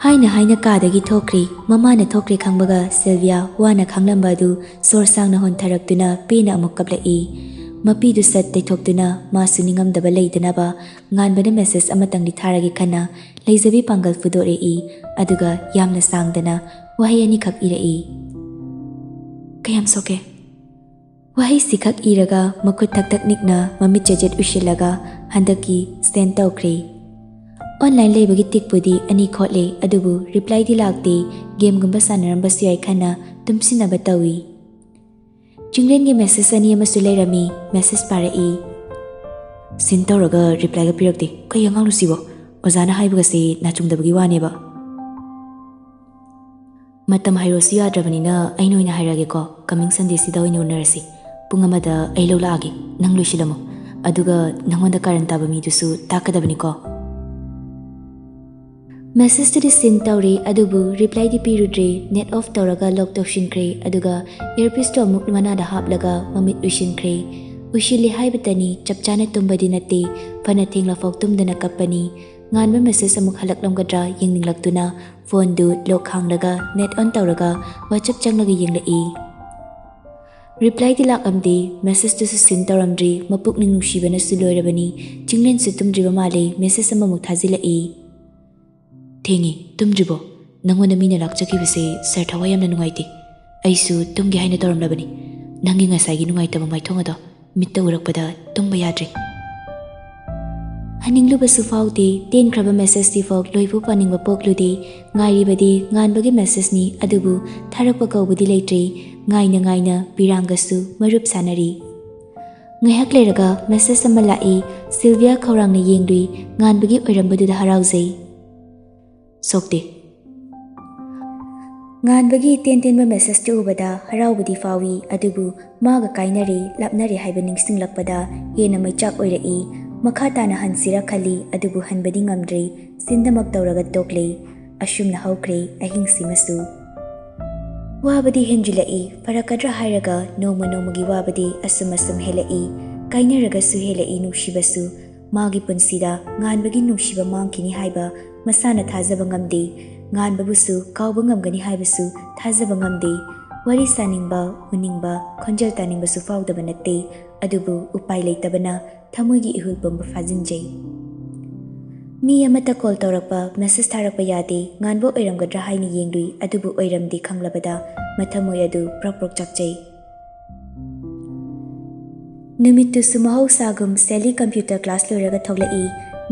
ꯍꯥꯏꯅ ꯍꯥꯏꯅ ꯀꯥꯗꯒꯤ ꯊꯣꯛꯈ꯭ꯔꯦ꯫ ꯃꯃꯥꯅ ꯊꯣꯛꯈ꯭ꯔꯦ ꯈꯪꯕꯒ ꯁꯤꯜꯚꯤꯌꯥ ꯋꯥꯅ ꯈꯥꯡꯂꯝꯕ ꯑꯗꯨ ꯁꯣꯔ ꯁꯥꯡꯅ ꯍꯣꯟꯊꯔꯛꯇꯨꯅ ꯄꯦꯅ ꯑꯃꯨꯛ ꯀꯞꯂꯛꯏ꯫ ꯃꯄꯤꯗꯨ ꯁꯠ ꯇꯩꯊꯣꯛꯇꯨꯅ ꯃꯥꯁꯨ ꯅꯤꯡꯉꯝꯗꯕ ꯂꯩꯗꯅꯕ ꯉꯥꯟꯕꯅ ꯃꯦꯁꯦꯖ ꯑꯃꯇꯪꯗꯤ ꯊꯥꯔꯒꯦ ꯈꯟꯅ ꯂꯩꯖꯕꯤ ꯄꯥꯡꯒꯜ ꯐꯨꯗꯣꯔꯛꯏ꯫ ꯑꯗꯨꯒ ꯌꯥꯝꯅ ꯁꯥꯡꯗꯅ ꯋꯥꯍꯩ ꯑꯅꯤꯈꯛ ꯏꯔꯛꯏ꯫ "ꯀꯌꯥꯝ ꯁꯣꯛꯀꯦ?" ꯋꯥꯍꯩꯁꯤꯈꯛ ꯏꯔꯒ ꯃꯈꯨꯠ ꯊꯛ ꯊꯛ ꯅꯤꯛꯅ ꯃꯃꯤꯠ ꯆꯦꯖꯦꯠ ꯎꯏꯁꯤꯜꯂꯒ ꯍꯟꯗꯛꯀꯤ ꯁꯦꯟ ꯇꯧꯈ꯭ꯔꯦ꯫ "ꯑꯣꯟꯂꯥꯏꯟ ꯂꯩꯕꯒꯤ ꯇꯤꯛꯄꯨꯗꯤ ꯑꯅꯤ ꯈꯣꯠꯂꯦ, ꯑꯗꯨꯕꯨ ꯔꯤꯄ꯭ꯂꯥꯏꯗꯤ ꯂꯥꯛꯇꯦ꯫ ꯒꯦꯝꯒꯨꯝꯕ ꯁꯥꯟꯅꯔꯝꯕꯁꯨ ꯌꯥꯏ" ꯈꯟꯅ ꯇꯨꯝꯁꯤꯟꯅꯕ ꯇꯧꯏ꯫ ꯆꯤꯡꯂꯦꯟꯒꯤ ꯃꯦꯁꯦꯖ ꯑꯅꯤ ꯑꯃꯁꯨ ꯂꯩꯔꯝꯃꯤ꯫ ꯃꯦꯁꯦꯖ ꯄꯥꯔꯛꯏ꯫ "ꯁꯤꯟ ꯇꯧꯔꯒ ꯔꯤꯄ꯭ꯂꯥꯏꯒ ꯄꯤꯔꯛꯇꯦ꯫ ꯀꯩ ꯑꯉꯥꯡꯅꯣ ꯁꯤꯕꯣ? ꯑꯣꯖꯥꯅ ꯍꯥꯏꯕꯒꯁꯦ ꯅꯥꯆꯨꯡꯗꯕꯒꯤ ꯋꯥꯅꯦꯕ"꯫ "ꯃꯇꯝ ꯍꯥꯏꯔꯣꯁꯨ ꯌꯥꯗ꯭ꯔꯕꯅꯤꯅ ꯑꯩꯅ ꯑꯣꯏꯅ ꯍꯥꯏꯔꯛꯑꯒꯦꯀꯣ꯫ ꯀꯃꯤꯡ ꯁꯟꯗꯦꯁꯤꯗ ꯑꯣꯏꯅ ꯎꯅꯔꯁꯤ꯫ ꯄꯨꯡ ꯑꯃꯗ ꯑꯩ ꯂꯧ ꯂꯥꯛꯑꯒꯦ꯫ ꯅꯪ ꯂꯣꯏꯁꯤꯜꯂꯝꯃꯣ꯫ ꯑꯗꯨꯒ ꯅꯪꯉꯣꯟꯗ ꯀꯥꯔꯟ ꯇꯥꯕ ꯃꯤꯗꯨꯁꯨ ꯇꯥꯛꯀꯗꯕꯅꯤꯀꯣ"꯫ ꯃꯦꯁꯦꯖꯇꯨꯗꯤ ꯁꯤꯟ ꯇꯧꯔꯦ, ꯑꯗꯨꯕꯨ ꯔꯤꯄ꯭ꯂꯥꯏꯗꯤ ꯄꯤꯔꯨꯗ꯭ꯔꯦ꯫ ꯅꯦꯠ ꯑꯣꯐ ꯇꯧꯔꯒ ꯂꯣꯛ ꯇꯧꯁꯤꯟꯈ꯭ꯔꯦ, ꯑꯗꯨꯒ ꯏꯌꯔꯄꯤꯁꯇꯣ ꯑꯃꯨꯛ ꯃꯅꯥꯗ ꯍꯥꯞꯂꯒ ꯃꯃꯤꯠ ꯎꯏꯁꯤꯟꯈ꯭ꯔꯦ꯫ ꯎꯏꯁꯤꯜꯂꯤ ꯍꯥꯏꯕꯇꯅꯤ, ꯆꯞ ꯆꯥꯅ ꯇꯨꯝꯕꯗꯤ ꯅꯠꯇꯦ꯫ ꯐꯅ ꯊꯦꯡꯂꯐꯥꯎ ꯇꯨꯝꯗꯅ ꯀꯞꯄꯅꯤ꯫ ꯉꯥꯟꯕ ꯃꯦꯁꯦꯖ ꯑꯃꯨꯛ ꯍꯜꯂꯛꯂꯝꯒꯗ꯭ꯔꯥ ꯌꯦꯡꯅꯤꯡꯂꯛꯇꯨꯅ ꯐꯣꯟꯗꯨ ꯂꯣꯛ ꯍꯥꯡꯂꯒ ꯅꯦꯠ ꯑꯣꯟ ꯇꯧꯔꯒ ꯋꯥꯆꯞ ꯆꯪꯂꯒ ꯌꯦꯡꯂꯛꯏ꯫ ꯔꯤꯄ꯭ꯂꯥꯏꯗꯤ ꯂꯥꯛꯂꯝꯗꯦ꯫ ꯃꯦꯁꯦꯖꯇꯨꯁꯨ ꯁꯤꯟ ꯇꯧꯔꯝꯗ꯭ꯔꯤ꯫ ꯃꯄꯨꯛꯅꯤꯡ ꯅꯨꯡꯁꯤꯕꯅꯁꯨ ꯂꯣꯏꯔꯕꯅꯤ꯫ ꯆꯤꯡꯂꯦꯟꯁꯨ ꯇꯨꯝꯗ꯭ꯔꯤꯕ ꯃꯥꯜꯂꯦ꯫ ꯃꯦꯁꯦꯖ ꯑꯃꯃꯨꯛ ꯊꯥꯖꯤꯜꯂꯛꯏ꯫ "ꯊꯦꯡꯉꯤ, ꯇꯨꯝꯗ꯭ꯔꯤꯕꯣ? ꯅꯪꯉꯣꯟꯗ ꯃꯤꯅ ꯂꯥꯛꯆꯈꯤꯕꯁꯦ ꯁꯥꯔ ꯊꯋꯥꯏ ꯌꯥꯝꯅ ꯅꯨꯡꯉꯥꯏꯇꯦ꯫ ꯑꯩꯁꯨ ꯇꯨꯝꯒꯦ ꯍꯥꯏꯅ ꯇꯧꯔꯝꯂꯕꯅꯤ꯫ ꯅꯪꯒꯤ ꯉꯁꯥꯏꯒꯤ ꯅꯨꯡꯉꯥꯏꯇꯕ ꯃꯥꯏꯊꯣꯡ ꯑꯗꯣ ꯃꯤꯠꯇ ꯎꯔꯛꯄꯗ ꯇꯨꯝꯕ ꯌꯥꯗ꯭ꯔꯦ"꯫ ꯍꯟꯅꯤꯡꯂꯨꯕꯁꯨ ꯐꯥꯎꯗꯦ꯫ ꯇꯦꯟꯈ꯭ꯔꯕ ꯃꯦꯁꯦꯖꯇꯤ ꯐꯥꯎ ꯂꯣꯏꯕꯨ ꯄꯥꯅꯤꯡꯕ ꯄꯣꯛꯂꯨꯗꯦ꯫ ꯉꯥꯏꯔꯤꯕꯗꯤ ꯉꯥꯟꯕꯒꯤ ꯃꯦꯁꯦꯖꯅꯤ, ꯑꯗꯨꯕꯨ ꯊꯥꯔꯛꯄ ꯀꯧꯕꯗꯤ ꯂꯩꯇ꯭ꯔꯦ꯫ ꯉꯥꯏꯅ ꯉꯥꯏꯅ ꯄꯤꯔꯥꯡꯒꯁꯨ ꯃꯔꯨꯞ ꯁꯥꯟꯅꯔꯤ꯫ ꯉꯥꯏꯍꯥꯛ ꯂꯩꯔꯒ ꯃꯦꯁꯦꯖ ꯑꯃ ꯂꯥꯛꯏ꯫ ꯁꯤꯜꯚꯤꯌꯥ ꯈꯧꯔꯥꯡꯅ ꯌꯦꯡꯂꯨꯏ꯫ ꯉꯥꯟꯕꯒꯤ ꯑꯣꯏꯔꯝꯕꯗꯨꯗ ꯍꯔꯥꯎꯖꯩ꯫ "ꯁꯣꯛꯇꯦ"꯫ ꯉꯥꯟꯕꯒꯤ ꯇꯦꯟ ꯇꯦꯟꯕ ꯃꯦꯁꯦꯖꯇꯨ ꯎꯕꯗ ꯍꯔꯥꯎꯕꯗꯤ ꯐꯥꯎꯏ, ꯑꯗꯨꯕꯨ ꯃꯥꯒ ꯀꯥꯏꯅꯔꯦ, ꯂꯥꯞꯅꯔꯦ ꯍꯥꯏꯕ ꯅꯤꯡꯁꯤꯡꯂꯛꯄꯗ ꯍꯦꯟꯅ ꯃꯩꯆꯥꯛ ꯑꯣꯏꯔꯛꯏ꯫ ꯃꯈꯥ ꯇꯥꯅ ꯍꯟꯁꯤꯔ ꯈꯜꯂꯤ, ꯑꯗꯨꯕꯨ ꯍꯟꯕꯗꯤ ꯉꯝꯗ꯭ꯔꯦ꯫ ꯁꯤꯟꯗꯃꯛ ꯇꯧꯔꯒ ꯇꯣꯛꯂꯦ꯫ ꯑꯁꯨꯝꯅ ꯍꯧꯈ꯭ꯔꯦ ꯑꯍꯤꯡꯁꯤꯃꯁꯨ꯫ ꯋꯥꯕꯗꯤ ꯍꯦꯟꯖꯤꯜꯂꯛꯏ꯫ ꯐꯔꯛꯀꯗ꯭ꯔꯥ ꯍꯥꯏꯔꯒ ꯅꯣꯡꯃ ꯅꯣꯡꯃꯒꯤ ꯋꯥꯕꯗꯤ ꯑꯁꯨꯝ ꯑꯁꯨꯝ ꯍꯦꯜꯂꯛꯏ꯫ ꯀꯥꯏꯅꯔꯒꯁꯨ ꯍꯦꯜꯂꯛꯏ ꯅꯨꯡꯁꯤꯕꯁꯨ꯫ ꯃꯥꯒꯤ ꯄꯨꯟꯁꯤꯗ ꯉꯥꯟꯕꯒꯤ ꯅꯨꯡꯁꯤꯕ ꯃꯥꯡꯈꯤꯅꯤ ꯍꯥꯏꯕ ꯃꯁꯥꯅ ꯊꯥꯖꯕ ꯉꯝꯗꯦ꯫ ꯉꯥꯟꯕꯕꯨꯁꯨ ꯀꯥꯎꯕ ꯉꯝꯒꯅꯤ ꯍꯥꯏꯕꯁꯨ ꯊꯥꯖꯕ ꯉꯝꯗꯦ꯫ ꯋꯥꯔꯤ ꯁꯥꯅꯤꯡꯕ, ꯎꯅꯤꯡꯕ, ꯈꯣꯟꯖꯦꯜ ꯇꯥꯅꯤꯡꯕꯁꯨ ꯐꯥꯎꯗꯕ ꯅꯠꯇꯦ꯫ ꯑꯗꯨꯕꯨ ꯎꯄꯥꯏ ꯂꯩꯇꯕꯅ ꯊꯃꯣꯏꯒꯤ ꯏꯍꯨꯜ ꯄꯨꯝꯕ ꯐꯥꯖꯤꯟꯖꯩ꯫ ꯃꯤ ꯑꯃꯠꯇ ꯀꯣꯜ ꯇꯧꯔꯛꯄ, ꯃꯦꯁꯦꯖ ꯊꯥꯔꯛꯄ ꯌꯥꯗꯦ꯫ ꯉꯥꯟꯕ ꯑꯣꯏꯔꯝꯒꯗ꯭ꯔꯥ ꯍꯥꯏꯅ ꯌꯦꯡꯂꯨꯏ, ꯑꯗꯨꯕꯨ ꯑꯣꯏꯔꯝꯗꯦ ꯈꯪꯂꯕꯗ ꯃꯊꯃꯣꯏ ꯑꯗꯨ ꯄ꯭ꯔꯣꯛ ꯄ꯭ꯔꯣꯛ ꯆꯥꯛꯆꯩ꯫ ꯅꯨꯃꯤꯠꯇꯨꯁꯨ ꯃꯍꯧꯁꯥꯒꯨꯝ ꯁꯦꯂꯤ ꯀꯝꯄ꯭ꯌꯨꯇꯔ ꯀ꯭ꯂꯥꯁ ꯂꯣꯏꯔꯒ ꯊꯣꯛꯂꯛꯏ꯫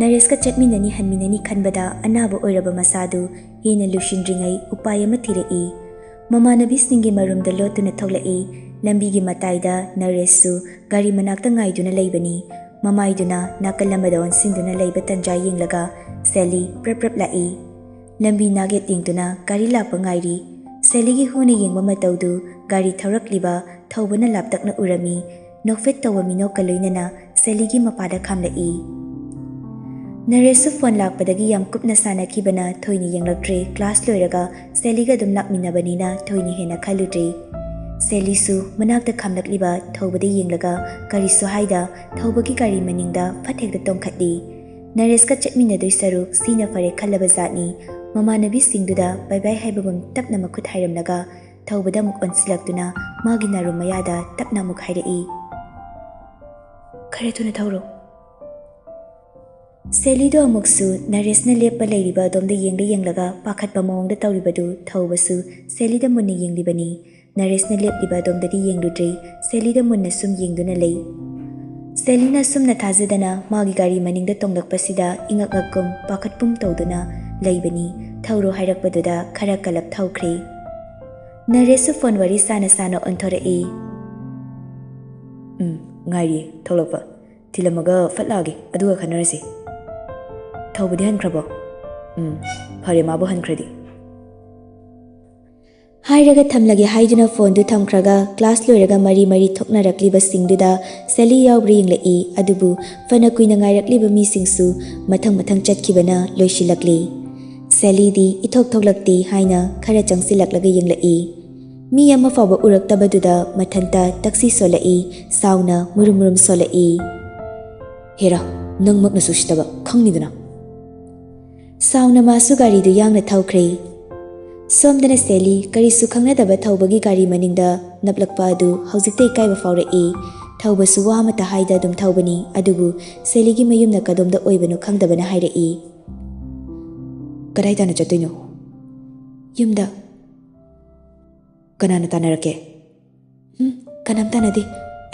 ꯅꯔꯦꯁꯀ ꯆꯠꯃꯤꯟꯅꯅꯤ ꯍꯟꯃꯤꯟꯅꯅꯤ ꯈꯟꯕꯗ ꯑꯅꯥꯕ ꯑꯣꯏꯔꯕ ꯃꯁꯥꯗꯨ ꯍꯦꯟꯅ ꯂꯨꯁꯤꯟꯗ꯭ꯔꯤꯉꯩ ꯎꯄꯥꯏ ꯑꯃ ꯊꯤꯔꯛꯏ꯫ ꯃꯃꯥꯟꯅꯕꯤꯁꯤꯡꯒꯤ ꯃꯔꯨꯝꯗ ꯂꯣꯠꯇꯨꯅ ꯊꯣꯛꯂꯛꯏ꯫ ꯂꯝꯕꯤꯒꯤ ꯃꯇꯥꯏꯗ ꯅꯔꯦꯁꯁꯨ ꯒꯥꯔꯤ ꯃꯅꯥꯛꯇ ꯉꯥꯏꯗꯨꯅ ꯂꯩꯕꯅꯤ꯫ ꯃꯃꯥꯏꯗꯨꯅ ꯅꯥꯀꯜ ꯑꯃꯗ ꯑꯣꯟꯁꯤꯟꯗꯨꯅ ꯂꯩꯕ ꯇꯟꯖꯥ ꯌꯦꯡꯂꯒ ꯁꯦꯂꯤ ꯄ꯭ꯔꯞ ꯄ꯭ꯔꯞ ꯂꯥꯛꯏ꯫ ꯂꯝꯕꯤ ꯅꯥꯛꯌꯦꯠ ꯌꯦꯡꯗꯨꯅ ꯒꯥꯔꯤ ꯂꯥꯛꯄ ꯉꯥꯏꯔꯤ꯫ ꯁꯦꯂꯤꯒꯤ ꯍꯨꯅ ꯌꯦꯡꯕ ꯃꯇꯧꯗꯨ ꯒꯥꯔꯤ ꯊꯧꯔꯛꯂꯤꯕ ꯊꯧꯕꯅ ꯂꯥꯞꯇꯛꯅ ꯎꯔꯝꯃꯤ꯫ ꯅꯣꯛꯐꯦꯠ ꯇꯧꯕ ꯃꯤꯅꯣꯛꯀ ꯂꯣꯏꯅꯅ ꯁꯦꯂꯤꯒꯤ ꯃꯄꯥꯗ ꯈꯥꯝꯂꯛꯏ꯫ ꯅꯔꯦꯁꯁꯨ ꯐꯣꯟ ꯂꯥꯛꯄꯗꯒꯤ ꯌꯥꯝ ꯀꯨꯞꯅ ꯁꯥꯟꯅꯈꯤꯕꯅ ꯊꯣꯏꯅ ꯌꯦꯡꯂꯛꯇ꯭ꯔꯦ꯫ ꯀ꯭ꯂꯥꯁ ꯂꯣꯏꯔꯒ ꯁꯦꯂꯤꯒ ꯑꯗꯨꯝ ꯂꯥꯛꯃꯤꯟꯅꯕꯅꯤꯅ ꯊꯣꯏꯅ ꯍꯦꯟꯅ ꯈꯜꯂꯨꯗ꯭ꯔꯦ꯫ ꯁꯦꯂꯤꯁꯨ ꯃꯅꯥꯛꯇ ꯈꯥꯝꯂꯛꯂꯤꯕ ꯊꯧꯕꯗ ꯌꯦꯡꯂꯒ ꯀꯔꯤꯁꯨ ꯍꯥꯏꯗ ꯊꯧꯕꯒꯤ ꯒꯥꯔꯤ ꯃꯅꯤꯡꯗ ꯐꯠ ꯍꯦꯛꯇ ꯇꯣꯡꯈꯠꯂꯤ꯫ ꯅꯔꯦꯁꯀ ꯆꯠꯃꯤꯟꯅꯗꯣꯏ ꯁꯔꯨꯛ ꯁꯤꯅ ꯐꯔꯦ ꯈꯜꯂꯕ ꯖꯥꯠꯅꯤ꯫ ꯃꯃꯥꯟꯅꯕꯤꯁꯤꯡꯗꯨꯗ ꯕꯥꯏ ꯕꯥꯏ ꯍꯥꯏꯕꯒꯨꯝ ꯇꯞꯅ ꯃꯈꯨꯠ ꯍꯥꯏꯔꯝꯂꯒ ꯊꯧꯕꯗ ꯑꯃꯨꯛ ꯑꯣꯟꯁꯤꯜꯂꯛꯇꯨꯅ ꯃꯥꯒꯤ ꯅꯥꯔꯨꯝ ꯃꯌꯥꯗ ꯇꯞꯅ ꯑꯃꯨꯛ ꯍꯥꯏꯔꯛꯏ, "ꯈꯔ ꯊꯨꯅ ꯊꯧꯔꯣ꯫" ꯁꯦꯂꯤꯗꯣ ꯑꯃꯨꯛꯁꯨ ꯅꯔꯦꯁꯅ ꯂꯦꯞꯄ ꯂꯩꯔꯤꯕ ꯑꯗꯣꯝꯗ ꯌꯦꯡꯂ ꯌꯦꯡꯂꯒ ꯄꯥꯈꯠꯄ ꯃꯑꯣꯡꯗ ꯇꯧꯔꯤꯕꯗꯨ ꯊꯧꯕꯁꯨ ꯁꯦꯂꯤꯗ ꯃꯨꯟꯅ ꯌꯦꯡꯂꯤꯕꯅꯤ꯫ ꯅꯔꯦꯁꯅ ꯂꯦꯞꯂꯤꯕ ꯑꯗꯣꯝꯗꯗꯤ ꯌꯦꯡꯂꯨꯗ꯭ꯔꯦ, ꯁꯦꯂꯤꯗ ꯃꯨꯟꯅ ꯁꯨꯝ ꯌꯦꯡꯗꯨꯅ ꯂꯩ꯫ ꯁꯦꯂꯤꯅ ꯁꯨꯝꯅ ꯊꯥꯖꯗꯅ ꯃꯥꯒꯤ ꯒꯥꯔꯤ ꯃꯅꯤꯡꯗ ꯇꯣꯡꯂꯛꯄꯁꯤꯗ ꯏꯉꯛ ꯉꯛꯀꯨꯝ ꯄꯥꯈꯠꯄꯨꯝ ꯇꯧꯗꯨꯅ ꯂꯩꯕꯅꯤ꯫ ꯊꯧꯔꯣ ꯍꯥꯏꯔꯛꯄꯗꯨꯗ ꯈꯔ ꯀꯂꯞ ꯊꯧꯈ꯭ꯔꯦ꯫ ꯅꯔꯦꯁꯁꯨ ꯐꯣꯟ ꯋꯥꯔꯤ ꯁꯥꯅ ꯁꯥꯅ ꯑꯣꯟꯊꯣꯔꯛꯏ꯫ "ꯎꯝ, ꯉꯥꯏꯔꯤꯌꯦ ꯊꯣꯛꯂꯛꯄ꯫ ꯊꯤꯜꯂꯝꯃꯒ ꯐꯠ ꯂꯥꯛꯑꯒꯦ, ꯑꯗꯨꯒ ꯈꯟꯅꯔꯁꯤ꯫ ꯊꯧꯕꯗꯤ ꯍꯟꯈ꯭ꯔꯕꯣ?" "ꯎꯝ, ꯐꯔꯦ, ꯃꯥꯕꯨ ꯍꯟꯈ꯭ꯔꯗꯤ꯫" ꯍꯥꯏꯔꯒ ꯊꯝꯂꯒꯦ ꯍꯥꯏꯗꯨꯅ ꯐꯣꯟꯗꯨ ꯊꯝꯈ꯭ꯔꯒ ꯀ꯭ꯂꯥꯁ ꯂꯣꯏꯔꯒ ꯃꯔꯤ ꯃꯔꯤ ꯊꯣꯛꯅꯔꯛꯂꯤꯕꯁꯤꯡꯗꯨꯗ ꯁꯦꯂꯤ ꯌꯥꯎꯕ꯭ꯔꯥ ꯌꯦꯡꯂꯛꯏ꯫ ꯑꯗꯨꯕꯨ ꯐꯅ ꯀꯨꯏꯅ ꯉꯥꯏꯔꯛꯂꯤꯕ ꯃꯤꯁꯤꯡꯁꯨ ꯃꯊꯪ ꯃꯊꯪ ꯆꯠꯈꯤꯕꯅ ꯂꯣꯏꯁꯤꯜꯂꯛꯂꯤ꯫ ꯁꯦꯂꯤꯗꯤ ꯏꯊꯣꯛ ꯊꯣꯛꯂꯛꯇꯦ ꯍꯥꯏꯅ ꯈꯔ ꯆꯪꯁꯤꯜꯂꯛꯂꯒ ꯌꯦꯡꯂꯛꯏ꯫ ꯃꯤ ꯑꯃ ꯐꯥꯎꯕ ꯎꯔꯛꯇꯕꯗꯨꯗ ꯃꯊꯟꯇ ꯇꯛꯁꯤ ꯁꯣꯜꯂꯛꯏ꯫ ꯁꯥꯎꯅ ꯃꯨꯔꯨꯝ ꯃꯨꯔꯨꯝ ꯁꯣꯜꯂꯛꯏ꯫ "ꯍꯦꯔꯥ, ꯅꯪꯃꯛꯅꯁꯨ ꯎꯁꯤꯠꯇꯕ ꯈꯪꯅꯤꯗꯅ!" ꯁꯥꯎꯅ ꯃꯥꯁꯨ ꯒꯥꯔꯤꯗꯨ ꯌꯥꯡꯅ ꯊꯧꯈ꯭ꯔꯦ꯫ ꯁꯣꯝꯗꯅ ꯁꯦꯂꯤ ꯀꯔꯤꯁꯨ ꯈꯪꯅꯗꯕ ꯊꯧꯕꯒꯤ ꯒꯥꯔꯤ ꯃꯅꯤꯡꯗ ꯅꯞꯂꯛꯄ ꯑꯗꯨ ꯍꯧꯖꯤꯛꯇ ꯏꯀꯥꯏꯕ ꯐꯥꯎꯔꯛꯏ꯫ ꯊꯧꯕꯁꯨ ꯋꯥ ꯑꯃꯠꯇ ꯍꯥꯏꯗ ꯑꯗꯨꯝ ꯊꯧꯕꯅꯤ, ꯑꯗꯨꯕꯨ ꯁꯦꯂꯤꯒꯤ ꯃꯌꯨꯝꯅ ꯀꯗꯣꯝꯗ ꯑꯣꯏꯕꯅꯣ ꯈꯪꯗꯕꯅ ꯍꯥꯏꯔꯛꯏ꯫ "ꯀꯗꯥꯏ ꯇꯥꯟꯅ ꯆꯠꯇꯣꯏꯅꯣ?" "ꯌꯨꯝꯗ꯫" "ꯀꯅꯥꯅ ꯇꯥꯟꯅꯔꯛꯀꯦ?" "ꯎꯝ, ꯀꯅꯥꯝ ꯇꯥꯟꯅꯗꯦ꯫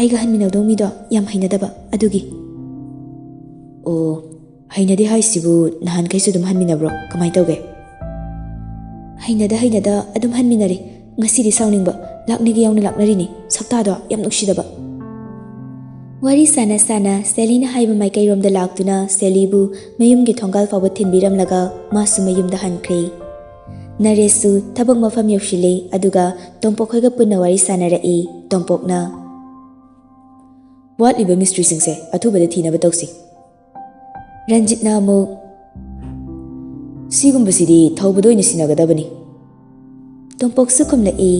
ꯑꯩꯒ ꯍꯟꯃꯤꯟꯅꯧꯗꯧ ꯃꯤꯗꯣ ꯌꯥꯝ ꯍꯩꯅꯗꯕ, ꯑꯗꯨꯒꯤ꯫" "ꯑꯣ, ꯍꯩꯅꯗꯦ ꯍꯥꯏꯁꯤꯕꯨ ꯅꯍꯥꯟꯈꯩꯁꯨ ꯑꯗꯨꯝ ꯍꯟꯃꯤꯟꯅꯕ꯭ꯔꯣ? ꯀꯃꯥꯏꯅ ꯇꯧꯒꯦ?" "ꯍꯩꯅꯗ ꯍꯩꯅꯗ ꯑꯗꯨꯝ ꯍꯟꯃꯤꯟꯅꯔꯦ꯫ ꯉꯁꯤꯗꯤ ꯁꯥꯎꯅꯤꯡꯕ, ꯂꯥꯛꯅꯒꯦ ꯌꯥꯎꯅ ꯂꯥꯛꯅꯔꯤꯅꯤ꯫ ꯁꯛꯇꯥꯗꯣ ꯌꯥꯝ ꯅꯨꯡꯁꯤꯗꯕ꯫" ꯋꯥꯔꯤ ꯁꯥꯅ ꯁꯥꯅ ꯁꯦꯂꯤꯅ ꯍꯥꯏꯕ ꯃꯥꯏꯀꯩꯔꯣꯝꯗ ꯂꯥꯛꯇꯨꯅ ꯁꯦꯂꯤꯕꯨ ꯃꯌꯨꯝꯒꯤ ꯊꯣꯡꯒꯥꯜ ꯐꯥꯎꯕ ꯊꯤꯟꯕꯤꯔꯝꯂꯒ ꯃꯥꯁꯨ ꯃꯌꯨꯝꯗ ꯍꯟꯈ꯭ꯔꯦ꯫ ꯅꯔꯦꯁꯁꯨ ꯊꯕꯛ ꯃꯐꯝ ꯌꯧꯁꯤꯜꯂꯦ, ꯑꯗꯨꯒ ꯇꯣꯝꯄꯣꯛ ꯈꯣꯏꯒ ꯄꯨꯟꯅ ꯋꯥꯔꯤ ꯁꯥꯅꯔꯛꯏ꯫ ꯇꯣꯝꯄꯣꯛꯅ, "ꯋꯥꯠꯂꯤꯕ ꯃꯤꯁꯇ꯭ꯔꯤꯁꯤꯡꯁꯦ ꯑꯊꯨꯕꯗ ꯊꯤꯅꯕ ꯇꯧꯁꯤ꯫" ꯔꯟꯖꯤꯠꯅ ꯑꯃꯨꯛ, "ꯁꯤꯒꯨꯝꯕꯁꯤꯗꯤ ꯊꯧꯕꯗ ꯑꯣꯏꯅ ꯁꯤꯟꯅꯒꯗꯕꯅꯤ꯫" ꯇꯣꯝꯄꯣꯛꯁꯨ ꯈꯨꯝꯂꯛꯏ,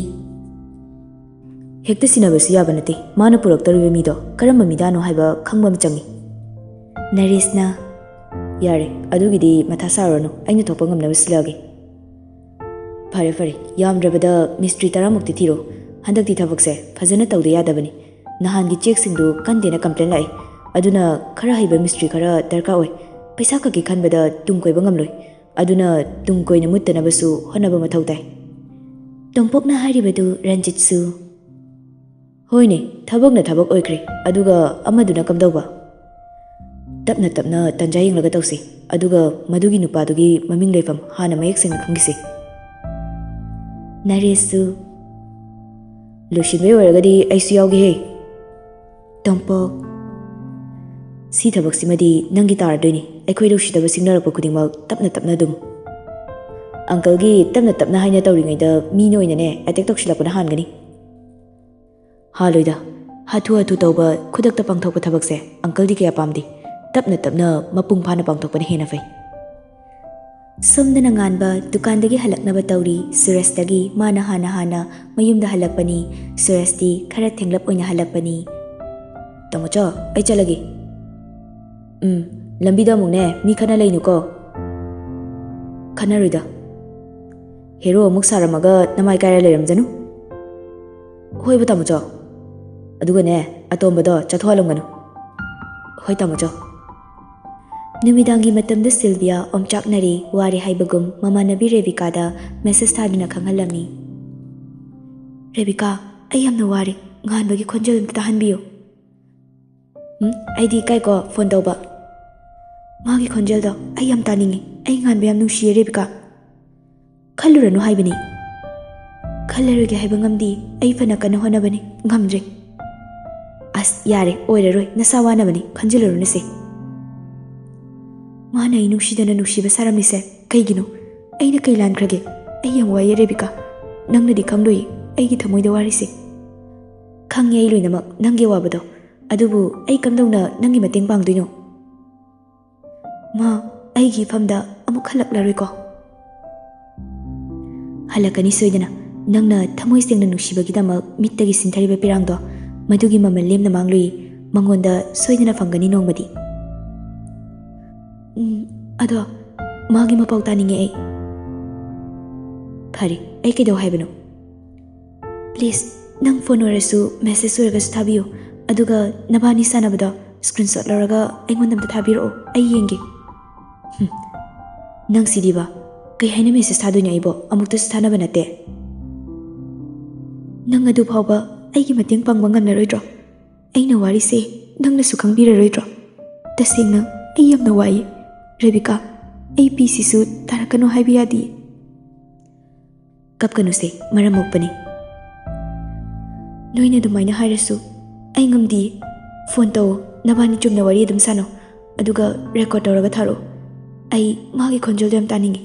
"ꯍꯦꯛꯇ ꯁꯤꯟꯅꯕꯁꯨ ꯌꯥꯕ ꯅꯠꯇꯦ꯫ ꯃꯥꯅ ꯄꯨꯔꯛꯇꯧꯔꯤꯕ ꯃꯤꯗꯣ ꯀꯔꯝꯕ ꯃꯤꯗꯥꯅꯣ ꯍꯥꯏꯕ ꯈꯪꯕ ꯑꯃ ꯆꯪꯏ꯫" ꯅꯔꯦꯁꯅ, "ꯌꯥꯔꯦ, ꯑꯗꯨꯒꯤꯗꯤ ꯃꯊꯥ ꯁꯥꯔꯨꯔꯅꯨ, ꯑꯩꯅ ꯊꯣꯛꯄ ꯉꯝꯅꯕ ꯁꯤꯜꯂꯛꯑꯒꯦ꯫" "ꯐꯔꯦ ꯐꯔꯦ, ꯌꯥꯝꯗ꯭ꯔꯕꯗ ꯃꯤꯁꯇ꯭ꯔꯤ ꯇꯔꯥꯃꯨꯛꯇꯤ ꯊꯤꯔꯣ꯫ ꯍꯟꯗꯛꯇꯤ ꯊꯕꯛꯁꯦ ꯐꯖꯅ ꯇꯧꯗ ꯌꯥꯗꯕꯅꯤ꯫ ꯅꯍꯥꯟꯒꯤ ꯆꯦꯛꯁꯤꯡꯗꯨ ꯀꯟꯗꯦꯅ ꯀꯝꯄ꯭ꯂꯦꯟ ꯂꯥꯛꯏ꯫ ꯑꯗꯨꯅ ꯈꯔ ꯍꯩꯕ ꯃꯤꯁꯇ꯭ꯔꯤ ꯈꯔ ꯗꯔꯀꯥꯔ ꯑꯣꯏ꯫ ꯄꯩꯁꯥ ꯈꯛꯀꯤ ꯈꯟꯕꯗ ꯇꯨꯡ ꯀꯣꯏꯕ ꯉꯝꯂꯣꯏ꯫ ꯑꯗꯨꯅ ꯇꯨꯡ ꯀꯣꯏꯅ ꯃꯨꯠꯇꯅꯕꯁꯨ ꯍꯣꯠꯅꯕ ꯃꯊꯧ ꯇꯥꯏ꯫" ꯇꯣꯝꯄꯣꯛꯅ ꯍꯥꯏꯔꯤꯕꯗꯨ ꯔꯟꯖꯤꯠꯁꯨ, "ꯍꯣꯏꯅꯦ, ꯊꯕꯛꯅ ꯊꯕꯛ ꯑꯣꯏꯈ꯭ꯔꯦ, ꯑꯗꯨꯒ ꯑꯃꯗꯨꯅ ꯀꯝꯗꯧꯕ?" "ꯇꯞꯅ ꯇꯞꯅ ꯇꯟꯖꯥ ꯌꯦꯡꯂꯒ ꯇꯧꯁꯤ, ꯑꯗꯨꯒ ꯃꯗꯨꯒꯤ ꯅꯨꯄꯥꯗꯨꯒꯤ ꯃꯃꯤꯡ ꯂꯩꯐꯝ ꯍꯥꯟꯅ ꯃꯌꯦꯛ ꯁꯦꯡꯅ ꯈꯪꯈꯤꯁꯤ꯫" ꯅꯔꯦꯁꯁꯨ, "ꯂꯣꯏꯁꯤꯟꯕꯩ ꯑꯣꯏꯔꯒꯗꯤ ꯑꯩꯁꯨ ꯌꯥꯎꯒꯦꯍꯦ꯫" ꯇꯣꯝꯄꯣꯛ, "ꯁꯤ ꯊꯕꯛꯁꯤꯃꯗꯤ ꯅꯪꯒꯤ ꯇꯥꯔꯗꯣꯏꯅꯤ꯫ ꯑꯩꯈꯣꯏ ꯂꯧꯁꯤꯗꯕ ꯁꯤꯡꯅꯔꯛꯄ ꯈꯨꯗꯤꯡꯃꯛ ꯇꯞꯅ ꯇꯞꯅ ꯑꯗꯨꯝ꯫ ꯑꯪꯀꯜꯒꯤ ꯇꯞꯅ ꯇꯞꯅ ꯍꯥꯏꯅ ꯇꯧꯔꯤꯉꯩꯗ ꯃꯤꯅ ꯑꯣꯏꯅꯅꯦ ꯑꯦꯇꯦꯛ ꯇꯧꯁꯤꯜꯂꯛꯄꯅ ꯍꯥꯟꯒꯅꯤ꯫" "ꯍꯥꯜꯂꯣꯏꯗ, ꯍꯥꯊꯨ ꯍꯥꯊꯨ ꯇꯧꯕ, ꯈꯨꯗꯛꯇ ꯄꯥꯡꯊꯣꯛꯄ ꯊꯕꯛꯁꯦ ꯑꯪꯀꯜꯗꯤ ꯀꯌꯥ ꯄꯥꯝꯗꯦ꯫ ꯇꯞꯅ ꯇꯞꯅ ꯃꯄꯨꯡ ꯐꯥꯅ ꯄꯥꯡꯊꯣꯛꯄꯅ ꯍꯦꯟꯅ ꯐꯩ꯫" ꯁꯣꯝꯗꯅ ꯉꯥꯟꯕ ꯗꯨꯀꯥꯟꯗꯒꯤ ꯍꯜꯂꯛꯅꯕ ꯇꯧꯔꯤ꯫ ꯁꯨꯔꯖꯇꯒꯤ ꯃꯥꯅ ꯍꯥꯟꯅ ꯍꯥꯟꯅ ꯃꯌꯨꯝꯗ ꯍꯜꯂꯛꯄꯅꯤ꯫ ꯁꯨꯔꯖꯇꯤ ꯈꯔ ꯊꯦꯡꯂꯞ ꯑꯣꯏꯅ ꯍꯜꯂꯛꯄꯅꯤ꯫ "ꯇꯥꯃꯣꯆꯧ, ꯑꯩ ꯆꯠꯂꯒꯦ꯫" "ꯎꯝ, ꯂꯝꯕꯤꯗ ꯑꯃꯨꯛꯅꯦ ꯃꯤ ꯈꯠꯅ ꯂꯩꯅꯨꯀꯣ꯫" "ꯈꯠꯅꯔꯣꯏꯗ꯫ ꯍꯦꯔꯣ ꯑꯃꯨꯛ ꯁꯥꯔꯝꯃꯒ ꯅꯃꯥꯏ ꯀꯥꯏꯔ ꯂꯩꯔꯝꯖꯅꯨ꯫" "ꯍꯣꯏꯕ ꯇꯥꯃꯣꯆꯧ꯫ ꯑꯗꯨꯒꯅꯦ, ꯑꯇꯣꯝꯕꯗꯣ ꯆꯠꯊꯣꯛꯍꯜꯂꯝꯒꯅꯨ꯫" "ꯍꯣꯏ ꯇꯥꯃꯣꯆꯧ꯫" ꯅꯨꯃꯤꯗꯥꯡꯒꯤ ꯃꯇꯝꯗ ꯁꯤꯜꯚꯤꯌꯥ ꯑꯣꯝꯆꯥꯛꯅꯔꯦ꯫ ꯋꯥꯔꯦ ꯍꯥꯏꯕꯒꯨꯝ ꯃꯃꯥꯟꯅꯕꯤ ꯔꯦꯕꯤꯀꯥꯗ ꯃꯦꯁꯦꯖ ꯊꯥꯗꯨꯅ ꯈꯪꯍꯜꯂꯝꯃꯤ꯫ "ꯔꯦꯕꯤꯀꯥ, ꯑꯩ ꯌꯥꯝꯅ ꯋꯥꯔꯦ꯫ ꯉꯥꯟꯕꯒꯤ ꯈꯣꯟꯖꯦꯜ ꯑꯝꯇ ꯇꯥꯍꯟꯕꯤꯌꯨ꯫" "ꯎꯝ, ꯑꯩꯗꯤ ꯀꯥꯏꯀꯣ ꯐꯣꯟ ꯇꯧꯕ꯫" "ꯃꯥꯒꯤ ꯈꯣꯟꯖꯦꯜꯗꯣ ꯑꯩ ꯌꯥꯝ ꯇꯥꯅꯤꯡꯉꯤ꯫ ꯑꯩ ꯉꯥꯟꯕ ꯌꯥꯝ ꯅꯨꯡꯁꯤꯌꯦ ꯔꯦꯕꯤꯀꯥ꯫" "ꯈꯜꯂꯨꯔꯅꯨ ꯍꯥꯏꯕꯅꯤ꯫" "ꯈꯜꯂꯔꯣꯏꯒꯦ ꯍꯥꯏꯕ ꯉꯝꯗꯦ꯫ ꯑꯩ ꯐꯅ ꯀꯟꯅ ꯍꯣꯠꯅꯕꯅꯤ, ꯉꯝꯗ꯭ꯔꯦ꯫" "ꯑꯁ, ꯌꯥꯔꯦ, ꯑꯣꯏꯔꯔꯣꯏ꯫ ꯅꯁꯥ ꯋꯥꯅꯕꯅꯤ, ꯈꯟꯖꯤꯜꯂꯨꯔꯅꯨꯁꯦ꯫" "ꯃꯥꯅ ꯑꯩ ꯅꯨꯡꯁꯤꯗꯅ ꯅꯨꯡꯁꯤꯕ ꯁꯥꯔꯝꯃꯤꯁꯦ ꯀꯩꯒꯤꯅꯣ? ꯑꯩꯅ ꯀꯩ ꯂꯥꯟꯈ꯭ꯔꯒꯦ? ꯑꯩ ꯌꯥꯝ ꯋꯥꯏꯌꯦ ꯔꯦꯕꯤꯀꯥ꯫ ꯅꯪꯅꯗꯤ ꯈꯪꯂꯣꯏꯌꯦ ꯑꯩꯒꯤ ꯊꯃꯣꯏꯗ ꯋꯥꯔꯤꯁꯦ꯫ ꯈꯪꯉꯦ ꯑꯩ ꯂꯣꯏꯅꯃꯛ ꯅꯪꯒꯤ ꯑꯋꯥꯕꯗꯣ꯫ ꯑꯗꯨꯕꯨ ꯑꯩ ꯀꯝꯗꯧꯅ ꯅꯪꯒꯤ ꯃꯇꯦꯡ ꯄꯥꯡꯗꯣꯏꯅꯣ?" "ꯃꯥ ꯑꯩꯒꯤ ꯏꯐꯝꯗ ꯑꯃꯨꯛ ꯍꯜꯂꯛꯂꯔꯣꯏꯀꯣ?" "ꯍꯜꯂꯛꯀꯅꯤ ꯁꯣꯏꯗꯅ꯫ ꯅꯪꯅ ꯊꯃꯣꯏ ꯁꯦꯡꯅ ꯅꯨꯡꯁꯤꯕꯒꯤꯗꯃꯛ ꯃꯤꯠꯇꯒꯤ ꯁꯤꯟꯊꯔꯤꯕ ꯄꯤꯔꯥꯡꯗꯣ, ꯃꯗꯨꯒꯤ ꯃꯃꯜ ꯂꯦꯝꯅ ꯃꯥꯡꯂꯨꯏ꯫ ꯃꯉꯣꯟꯗ ꯁꯣꯏꯗꯅ ꯐꯪꯒꯅꯤ ꯅꯣꯡꯃꯗꯤ꯫" "ꯎꯝ, ꯑꯗꯣ ꯃꯥꯒꯤ ꯃꯄꯥꯎ ꯇꯥꯅꯤꯡꯉꯦ ꯑꯩ꯫" "ꯐꯔꯦ, ꯑꯩ ꯀꯩꯗꯧ ꯍꯥꯏꯕꯅꯣ?" "ꯄ꯭ꯂꯤꯖ, ꯅꯪ ꯐꯣꯟ ꯑꯣꯏꯔꯁꯨ ꯃꯦꯁꯦꯖ ꯑꯣꯏꯔꯒꯁꯨ ꯊꯥꯕꯤꯌꯨ꯫ ꯑꯗꯨꯒ ꯅꯕꯥꯅꯤ ꯁꯥꯟꯅꯕꯗꯣ ꯁ꯭ꯀ꯭ꯔꯤꯟꯁꯣꯠ ꯂꯧꯔꯒ ꯑꯩꯉꯣꯟꯗ ꯑꯝꯇ ꯊꯥꯕꯤꯔꯛꯑꯣ, ꯑꯩ ꯌꯦꯡꯒꯦ꯫" "ꯍꯨꯝ, ꯅꯪ ꯁꯤꯗꯤꯕ, ꯀꯩ ꯍꯥꯏꯅ ꯃꯦꯁꯦꯖ ꯊꯥꯗꯣꯏꯅꯣ? ꯑꯩꯕꯣ ꯑꯃꯨꯛꯇꯁꯨ ꯊꯥꯅꯕ ꯅꯠꯇꯦ꯫" "ꯅꯪ ꯑꯗꯨ ꯐꯥꯎꯕ ꯑꯩꯒꯤ ꯃꯇꯦꯡ ꯄꯥꯡꯕ ꯉꯝꯂꯔꯣꯏꯗ꯭ꯔꯣ? ꯑꯩꯅ ꯋꯥꯔꯤꯁꯦ ꯅꯪꯅꯁꯨ ꯈꯪꯕꯤꯔꯔꯣꯏꯗ꯭ꯔꯣ? ꯇꯁꯦꯡꯅ ꯑꯩ ꯌꯥꯝꯅ ꯋꯥꯏꯌꯦ ꯔꯦꯕꯤꯀꯥ꯫ ꯑꯩ ꯄꯤꯁꯤꯁꯨ ꯇꯥꯔꯛꯀꯅꯨ ꯍꯥꯏꯕ ꯌꯥꯗꯤꯌꯦ꯫" "ꯀꯞꯀꯅꯨꯁꯦ, ꯃꯔꯝ ꯃꯣꯛꯄꯅꯤ꯫" "ꯅꯣꯏꯅ ꯑꯗꯨꯃꯥꯏꯅ ꯍꯥꯏꯔꯁꯨ ꯑꯩ ꯉꯝꯗꯤꯌꯦ꯫ ꯐꯣꯟ ꯇꯧꯑꯣ, ꯅꯕꯥꯅꯤ ꯆꯨꯝꯅ ꯋꯥꯔꯤ ꯑꯗꯨꯝ ꯁꯥꯟꯅꯧ, ꯑꯗꯨꯒ ꯔꯦꯀꯣꯔꯗ ꯇꯧꯔꯒ ꯊꯥꯔꯛꯑꯣ꯫ ꯑꯩ ꯃꯥꯒꯤ ꯈꯣꯟꯖꯦꯜꯗꯣ ꯌꯥꯝ ꯇꯥꯅꯤꯡꯉꯤ꯫"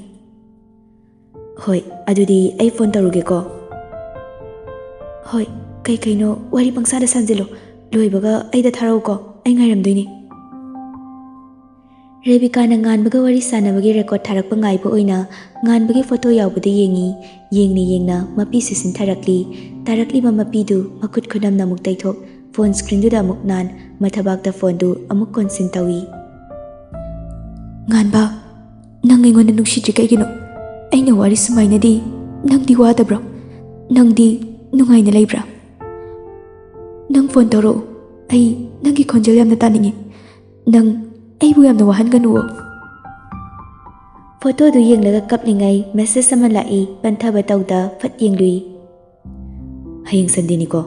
"ꯍꯣꯏ, ꯑꯗꯨꯗꯤ ꯑꯩ ꯐꯣꯟ ꯇꯧꯔꯨꯒꯦꯀꯣ꯫" "ꯍꯣꯏ, ꯀꯩ ꯀꯩꯅꯣ ꯋꯥꯔꯤ ꯄꯪꯁꯥꯗ ꯁꯥꯖꯤꯜꯂꯣ꯫ ꯂꯣꯏꯕꯒ ꯑꯩꯗ ꯊꯥꯔꯛꯎꯀꯣ, ꯑꯩ ꯉꯥꯏꯔꯝꯗꯣꯏꯅꯤ꯫" ꯔꯦꯕꯤꯀꯥꯅ ꯉꯥꯟꯕꯒ ꯋꯥꯔꯤ ꯁꯥꯟꯅꯕꯒꯤ ꯔꯦꯀꯣꯔꯗ ꯊꯥꯔꯛꯄ ꯉꯥꯏꯕ ꯑꯣꯏꯅ ꯉꯥꯟꯕꯒꯤ ꯐꯣꯇꯣ ꯌꯥꯎꯕꯗꯨ ꯌꯦꯡꯉꯤ꯫ ꯌꯦꯡꯅ ꯌꯦꯡꯅ ꯃꯄꯤꯁꯨ ꯁꯤꯟꯊꯔꯛꯂꯤ꯫ ꯇꯥꯔꯛꯂꯤꯕ ꯃꯄꯤꯗꯨ ꯃꯈꯨꯠ ꯈꯨꯅꯝꯅ ꯑꯃꯨꯛ ꯇꯩꯊꯣꯛ, ꯐꯣꯟ ꯁ꯭ꯀ꯭ꯔꯤꯟꯗꯨꯗ ꯑꯃꯨꯛ ꯅꯥꯟ, ꯃꯊꯕꯥꯛꯇ ꯐꯣꯟꯗꯨ ꯑꯃꯨꯛ ꯀꯣꯟꯁꯤꯟ ꯇꯧꯏ꯫ "ꯉꯥꯟꯕ, ꯅꯪ ꯑꯩꯉꯣꯟꯗ ꯅꯨꯡꯁꯤꯗ꯭ꯔꯤ ꯀꯩꯒꯤꯅꯣ? ꯑꯩꯅ ꯋꯥꯔꯤ ꯁꯨꯃꯥꯏꯅꯗꯤ ꯅꯪꯗꯤ ꯋꯥꯗꯕ꯭ꯔꯣ? ꯅꯪꯗꯤ ꯅꯨꯡꯉꯥꯏꯅ ꯂꯩꯕ꯭ꯔꯥ? ꯅꯪ ꯐꯣꯟ ꯇꯧꯔꯛꯑꯣ꯫ ꯑꯩ ꯅꯪꯒꯤ ꯈꯣꯟꯖꯦꯜ ꯌꯥꯝꯅ ꯇꯥꯅꯤꯡꯉꯤ꯫ ꯅꯪ ꯑꯩꯕꯨ ꯌꯥꯝꯅ ꯋꯥꯍꯟꯒꯅꯨꯋꯣ꯫" ꯐꯣꯇꯣꯗꯨ ꯌꯦꯡꯂꯒ ꯀꯞꯂꯤꯉꯩ ꯃꯦꯁꯦꯖ ꯑꯃ ꯂꯥꯛꯏ꯫ ꯄꯟꯊꯕ ꯇꯧꯗ ꯐꯠ ꯌꯦꯡꯂꯨꯏ꯫ "ꯍꯌꯦꯡ ꯁꯟꯗꯦꯅꯤꯀꯣ,